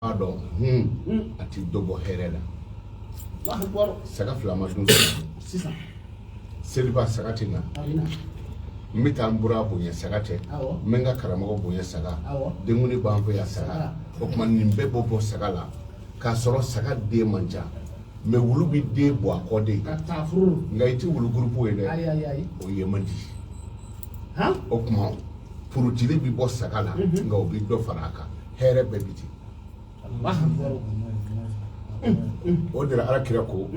B'a dɔn hun, a ti dɔ bɔ hɛrɛ la. Allahu akbar. Saga fila ma dun sisan. Seliba, saga tɛ na. A bɛ na. N bɛ taa n bura bonya, saga tɛ. N bɛ n ka karamɔgɔ bonya, saga. Denkundi b'an fɛ yan, saga. O tuma nin bɛɛ bɔ bɔ saga la k'a sɔrɔ saga den man ca, mais wulu bɛ den bɔ a kɔ de. Ka taa furu. Nka i tɛ wulu gurupu ye dɛ. Ayi, ayi, ayi. O ye man di. Han. O tuma porotili bɛ bɔ saga la, nka o bɛ dɔ fara a kan, hɛrɛ bɛɛ bɛ ten. Allahu akbar. O de la Ala kira ko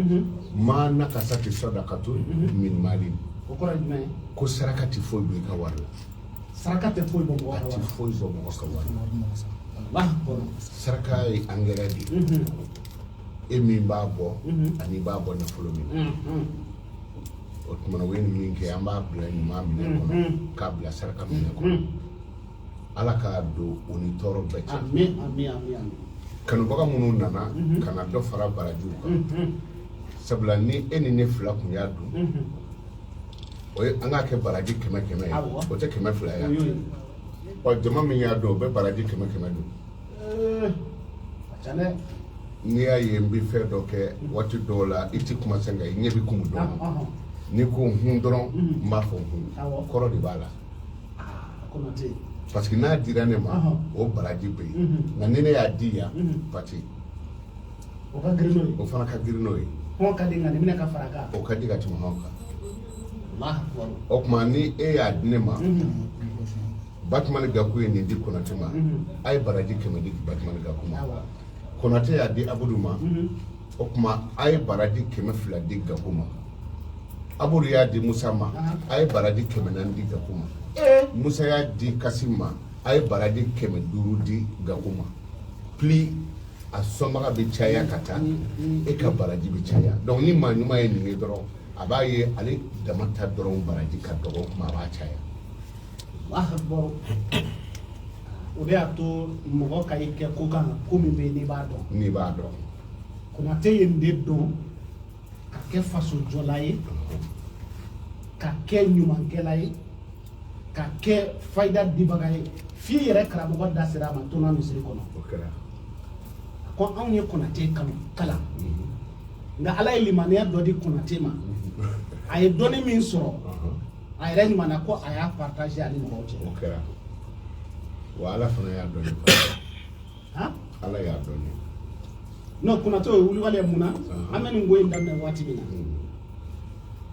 ma nakasati sadakatu min mali. O kɔrɔ ye jumɛn ye? Ko saraka tɛ foyi bɔ i ka wari la. Saraka tɛ foyi bɔ mɔgɔ A ka tɛ wari. foyi bɔ mɔgɔ ka wari la. Allahu akbar. Saraka ye angɛrɛ de ye, e min b'a bɔ ani i b'a bɔ nafolo min na. O tuma na u ye nin min kɛ, an b'a bila ɲuman minɛ kɔnɔ, k'a bila saraka minɛ kɔnɔ. Ala k'a don o ni tɔɔrɔ bɛɛ cɛ. Amin, amin, amin, amin. Kanubaga minnu nana ka na dɔ fara barajiw kan, sabula ni e ni ne fila kun y'a dun, o ye an k'a kɛ baraji 100 100 ye. O tɛ 200 O ye. y'o ye. Ɔ, jama min y'a dɔn, o bɛ baraji 100 100 dun. A ca dɛ. N'i y'a ye n bɛ fɛn dɔ kɛ waati dɔw la, i tɛ kuma sen kan, i ɲɛ bɛ kumu dɔɔnin. N'i ko hun dɔrɔn, n b'a fɔ hun. Kɔrɔ de b'a la. Ah, Konate. Parce que n'a dira ne ma, o baraji bɛ yen. Nka ni ne y'a di yan, parce que O ka girin n'o ye. O fana ka girin n'o ye. Hɔn ka di, nka nin minɛ ka fara a kan. O ka di ka tɛmɛ hɔn kan. Allahu akbar. O tuma ni e y'a di ne ma, Batumani Gaku ye nin di Konate ma, a ye baraji 100 di Batumani Gaku ma. Konate y'a di Abudu ma, o tuma a ye baraji 200 di Gaku ma. Abudu y'a di Musa ma, a ye baraji 400 di Gaku ma. Musa y'a di Kasim ma, a ye baraji 500 di Gaku ma. Plus a sɔnbaga bɛ caya ka taa, e ka baraji bɛ caya. Donc ni maa ɲuman ye nin ye dɔrɔn, a b'a ye ale dama ta dɔrɔn baraji ka dɔgɔ, o tuma a b'a caya. Allahu akbar. O de y'a to mɔgɔ ka i kɛ ko kan, ko min bɛ yen n'i b'a dɔn. N'i b'a dɔn. Konate ye nin de dɔn ka kɛ fasojɔla ye, ka kɛ ɲumankɛla ye, ka kɛ fayida dibaga ye, f'i yɛrɛ karamɔgɔ da sera a ma tona misiri kɔnɔ. O kɛra. A ko anw ye Konate kanu kalan, nka Ala ye limaniya dɔ di Konate ma. A ye dɔnni min sɔrɔ, a yɛrɛ ɲuman ko a y'a partager ani mɔgɔw cɛ. O kɛra wa, Ala fana y'a dɔn ne fana. Han. Ala y'a dɔn ne. Non, Konate, o ye wulibali ye mun na? An bɛ nin ko in daminɛ waati min na,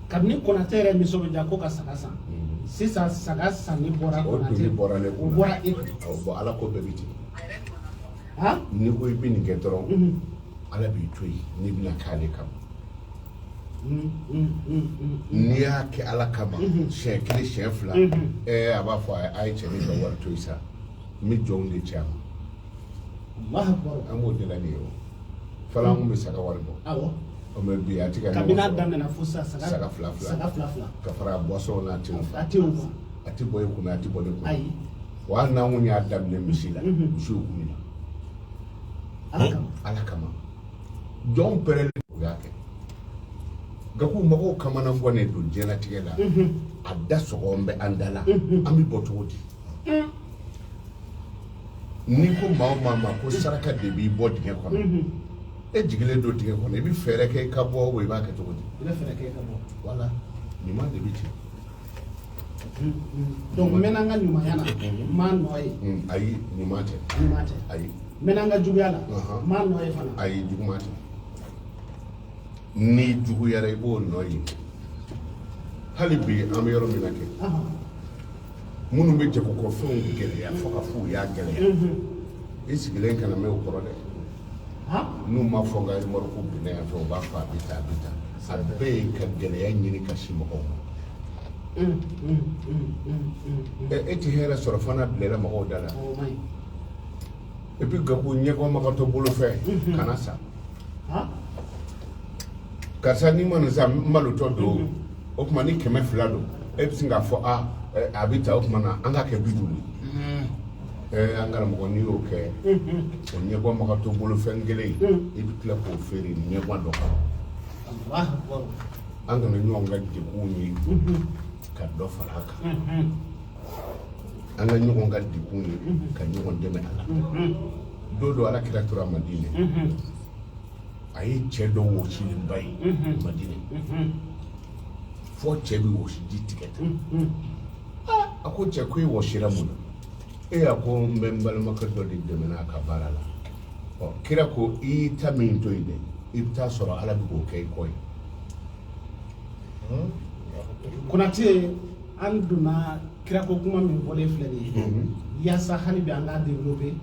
kabini Konate yɛrɛ nisɔn bɛ ko ka saga san, sisan saga sanni bɔra O Konate doni bɔra ne o kunna. bɔra e kun. Awɔ, bon, Ala ko bɛɛ bɛ ten. Han. N'i ko i bɛ nin kɛ dɔrɔn, Ala b'i to yen n'i bɛna k'ale kama. N'i y'a kɛ Ala kama siɲɛ kelen, siɲɛ fila, ɛɛ, a b'a fɔ a ye cɛnin ka wari to yen sa, n bɛ jɔnw de ci a ma. Allahu akbar. An b'o de la nin ye. O fɔlɔ, an kun bɛ saga wari bɔ. O mɛ bi a ti ka Kabini ɲɔgɔn a sɔrɔ. daminɛna fo sisan, saga Saga fila fila. Saga fila fila. Ka fara boisson n'a tew. A tɛ o kan. A ti bɔ e kunna, a ti bɔ ne kunna. Ayi. Wa hali n'an kun y'a daminɛ misi la, misiw kun bɛ na. Ala kama. Ala kama, jɔnw pɛrɛlen, o y'a kɛ. Gaku, mɔgɔw kamana gannen don diɲɛlatigɛ la. A da sɔgɔn bɛ an da la, an bɛ bɔ cogo di? N'i ko maa o maa ma ko saraka de b'i bɔ dingɛ kɔnɔ, e jigilen don dingɛ kɔnɔ, i bɛ fɛɛrɛ kɛ i ka bɔ o, i b'a kɛ cogo di? I bɛ fɛɛrɛ kɛ i ka bɔ. Wala ɲuman de bɛ ten. Donc n mɛnna n ka ɲumanya na, n m'a nɔ ye. Ayi, ɲuman tɛ. Ɲuman tɛ. Ayi. N mɛnna n ka juguya la, n m'a nɔ ye fana. Ayi, juguman tɛ. N'i juguyara, i b'o nɔ ye. Hali bi an bɛ yɔrɔ min na kɛ, minnu bɛ jagokɔfɛnw gɛlɛya fo ka f'u y'a gɛlɛya, i sigilen kana mɛn o kɔrɔ dɛ. N'u ma fɔ n ka remorque binna yan fɛ, u b'a fɔ a bɛ tan, a bɛ tan. A bɛɛ ye ka gɛlɛya ɲini ka si mɔgɔw ma. E tɛ hɛrɛ sɔrɔ fo n'a bilela mɔgɔw da la. O man ɲi. Et puis Gaku, ɲɛkɔmagatɔ bolofɛn kana sa. Karisa, n'i ma nin san, n malotɔ don. O tuma ni 200 don, e bɛ sin k'a fɔ a a bɛ ta, o tuma na an k'a kɛ 50 ye. An karamɔgɔ, n'i y'o kɛ, o ɲɛkɔmagatɔ bolofɛn kelen, i bɛ tila k'o feere ɲɛkɔ dɔ kan. Allahu akbar. An kana ɲɔgɔn ka degun ye ka dɔ fara a kan. An ka ɲɔgɔn ka degun ye ka ɲɔgɔn dɛmɛ a la. Don dɔ Ala kira tora Madinɛ, a ye cɛ dɔ wɔsilenba ye Madinɛ, fɔ cɛ bɛ wɔsiji tigɛ tan. A ko cɛ, ko e wɔsira mun na? E a ko n bɛ n balimakɛ dɔ de dɛmɛ n'a ka baara la. Ɔ, kira ko i y'i ta min to yen dɛ, i bɛ taa sɔrɔ Ala bɛ k'o kɛ i kɔ ye. Konate, an donna kirako kuma min fɔlen filɛ nin ye, yaasa hali bi an k'a développer,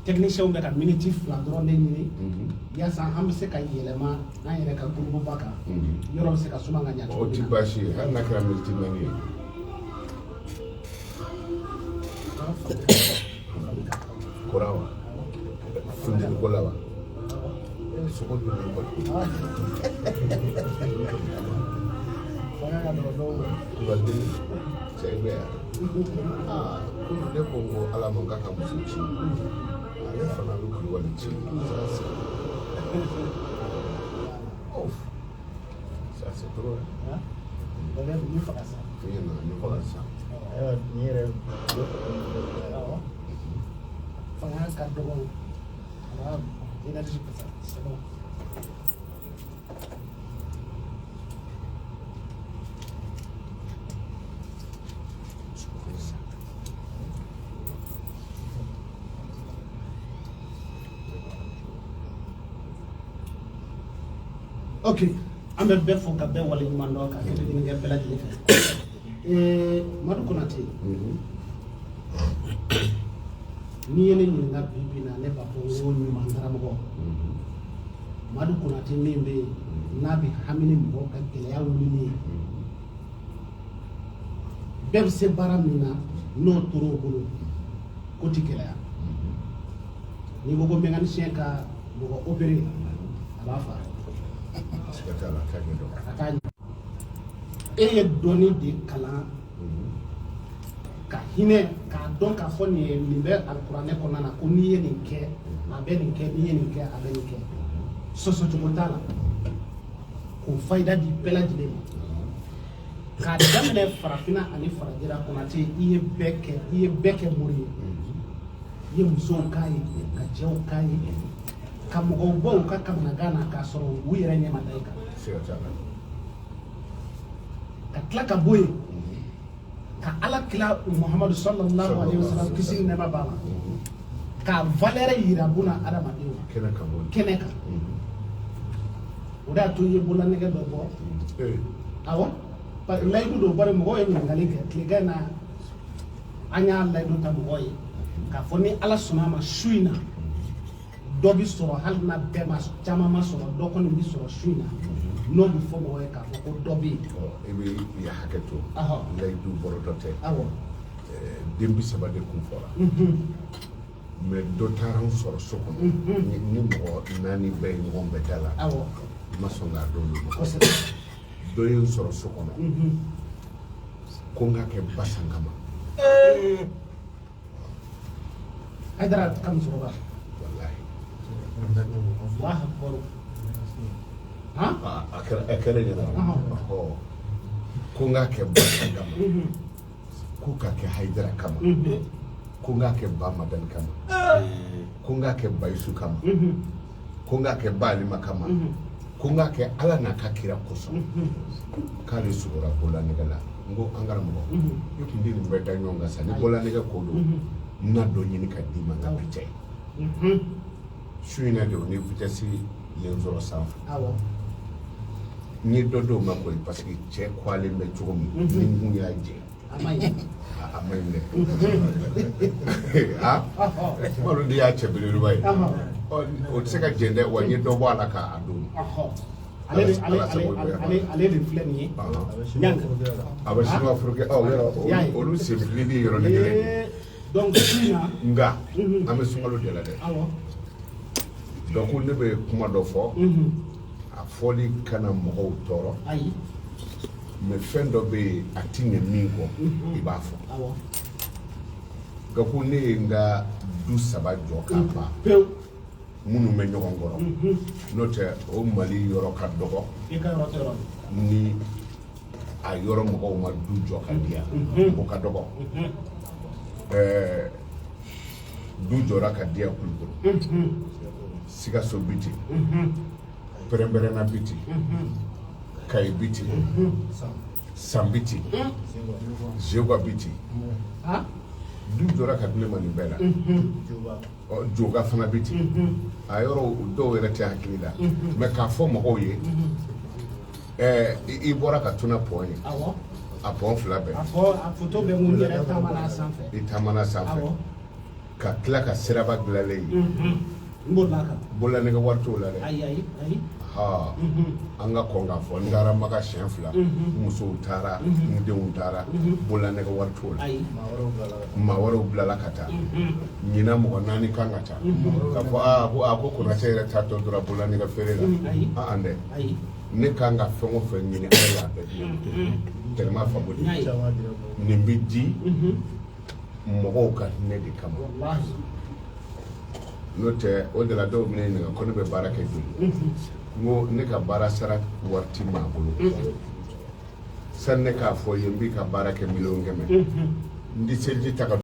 technicien bɛ ka miniti 2 dɔrɔn de ɲini yaasa an bɛ se ka yɛlɛma an yɛrɛ ka groupe kan, yɔrɔ bɛ se ka suma ka ɲɛ O cogo ti min na. baasi ye, hali n'a kɛra miniti 4 ye. Kura wa funteni ko la wa sogo dunnen kɔ. Fanga ka dɔgɔ dɔw ma. Kubaliden cɛ bɛ yan. Aa, ko ne ko n ko Ala ma k'a ka muso ci, ale fana bɛ Kulubali ci. Ça c'est, oh, ça c'est trop. Han? Bɛɛ bɛ ni faga sa. Fiɲɛ nana ni faga sisan. Ayiwa, nin yɛrɛ. Awɔ. Fanga ka dɔgɔ. A b'a énergie pasa. C'est bon. Ok, an bɛ bɛɛ fo ka bɛɛ waleɲuman dɔn ka kɛnɛ ɲini kɛ bɛɛ lajɛlen fɛ. Madu Konate, n'i ye ne ɲininka bi bi in na, ne b'a fɔ n ko ɲuman karamɔgɔ Madu Konate min bɛ yen n'a bɛ hami ni mɔgɔw ka gɛlɛya wulili ye, bɛɛ bɛ se baara min na n'o tor'o bolo, ko ti gɛlɛya. N'i ko ko mécanicien ka mɔgɔ opérer, a b'a fa. Siga t'a la, a t'a ɲɛdɔn. A t'a ɲɛ. E ye dɔnni de kalan ka hinɛ k'a dɔn k'a fɔ nin ye nin bɛ alikuranɛ kɔnɔna na, ko n'i ye nin kɛ a bɛ nin kɛ, n'i ye nin kɛ a bɛ nin kɛ, sɔsɔcogo t'a la, k'o fayida di bɛɛ lajɛlen ma k'a daminɛ farafinna ani farajɛla. Konate, i ye bɛɛ kɛ, i ye bɛɛ kɛ mori ye, i ye musow k'a ye, ka cɛw k'a ye, ka mɔgɔw bɔ u ka kamanagan na k'a sɔrɔ u yɛrɛ ɲɛ ma da i kan. Siga t'a la. Ka tila ka bɔ yen ka Ala kira Muhamadu sallallahu alaihi wasallam, kisi ni nɛɛma b'a ma, ka valeur yira buna adamadenw na. Kɛnɛ kan bɔ. Kɛnɛ kan. O de y'a to i ye bololanɛgɛ dɔ bɔ. Awɔ, layidu don, bari mɔgɔw ye ɲininkali kɛ tilegan in na. An y'a layidu ta mɔgɔw ye k'a fɔ ni Ala sɔnna a ma, su in na dɔ bi sɔrɔ, hali n'a bɛɛ ma, caman ma sɔrɔ, dɔ kɔni bi sɔrɔ su in na n'o bɛ fɔ mɔgɔw ye k'a fɔ ko dɔ bɛ yen. Ɔ, i bɛ i hakɛ to. Layidu bɔrɔtɔ tɛ. Den 30 de kun fɔra, mais dɔ taara n sɔrɔ so kɔnɔ ni mɔgɔ 4 bɛɛ ye ɲɔgɔn bɛɛ da la. N ma sɔn k'a d'olu ma. Dɔ ye n sɔrɔ so kɔnɔ ko n ka kɛ basan kama. Hayidara ka musokɔrɔba. Walahi. Allahu akbar, han. A kɛra ɲɛna. Ɔ, ko n k'a kɛ basan kama, ko k'a kɛ Hayidara kama, ko n k'a kɛ ba Madani kama, ko n k'a kɛ Bayisu kama, ko n k'a kɛ ba Alima kama, ko n k'a kɛ Ala n'a ka kira kosɔn, k'ale sugora bololanɛgɛ la. N ko an karamɔgɔ, i tun tɛ nin bɛɛ da ɲɔgɔn kan sa. Ni bololanɛgɛ ko don, n na dɔ ɲini ka d'i ma n ka picɛ ye su in na de. O ni vitesse ye n sɔrɔ sanfɛ. N ye dɔ d'o ma koyi, parce que cɛ kɔalen bɛ cogo min, ni n kun y'a jɛ, A ma ɲi. A ma ɲi dɛ. Ah, b'a dɔn de y'a cɛ belebeleba ye. Ɔ, o tɛ se ka jɛn dɛ. Wa n ye dɔ bɔ a la k'a d'o ma. Ale de ale ale ale ale de filɛ nin ye. Ɲanga. A bɛ siniwa furukɛ. Ɔ, yɔrɔ Y'a ye. olu sen filili ye yɔrɔnin kelen. Donc su in na. Nka an bɛ sunkalo de la dɛ. Donc ne bɛ kuma dɔ fɔ, a fɔli kana mɔgɔw tɔɔrɔ. Ayi. Mais fɛn dɔ bɛ yen, a ti ɲɛ min kɔ, i b'a fɔ. Gaku, ne ye n ka du 3 jɔ k'a ban. Pewu. Minnu bɛ ɲɔgɔn kɔrɔ, n'o tɛ o Mali yɔrɔ ka dɔgɔ. I ka yɔrɔ tɛ yɔrɔ Ni a yɔrɔ mɔgɔw ma du jɔ ka di yan, o ka dɔgɔ. Du jɔra ka di yan Kulukɔrɔ, Sikaso bi ten, Pɛrɛnpɛrɛnna bi ten, Kayi bi ten, San bi ten, Zeguwa bi ten. Du jɔra ka di ne ma nin bɛɛ la. Ɔ, Joga fana bi ten. A yɔrɔ dɔw yɛrɛ tɛ hakili la, mais k'a fɔ mɔgɔw ye, ɛɛ, i bɔra ka tuna pont ye. Awɔ. A pont fila bɛɛ. A fɔ, a photo bɛ mun yɛrɛ taamana sanfɛ. I taamana sanfɛ. Ka tila ka siraba dilanlen ye. N bolila kan. Bololanɛgɛ wari t'o la dɛ. Ayi, ayi, ayi. Ha, an ka kɔn k'a fɔ n taara Maka siɲɛ 2, n musow taara, n denw taara, bololanɛgɛ wari t'o la. Ayi. Maa wɛrɛw bilala ka taa. Ɲinan mɔgɔ naani kan ka taa k'a fɔ aa ko a ko Konatɛ yɛrɛ taa tɔ tora bololanɛgɛ feere la. Ayi. An dɛ. Ayi. Ne kan ka fɛn o fɛn ɲini, Ala y'a bɛɛ di ne ma tellement Famodi. N y'a ye. Nin bɛ di mɔgɔw ka hinɛ de kama. Walahi. N'o tɛ, o de la dɔw bɛ ne ɲininka ko ne bɛ baara kɛ joli. N ko ne ka baara sara wari ti maa bolo. Sani ne k'a fɔ i ye n b'i ka baara kɛ 100 000 000, n di seliji ta ka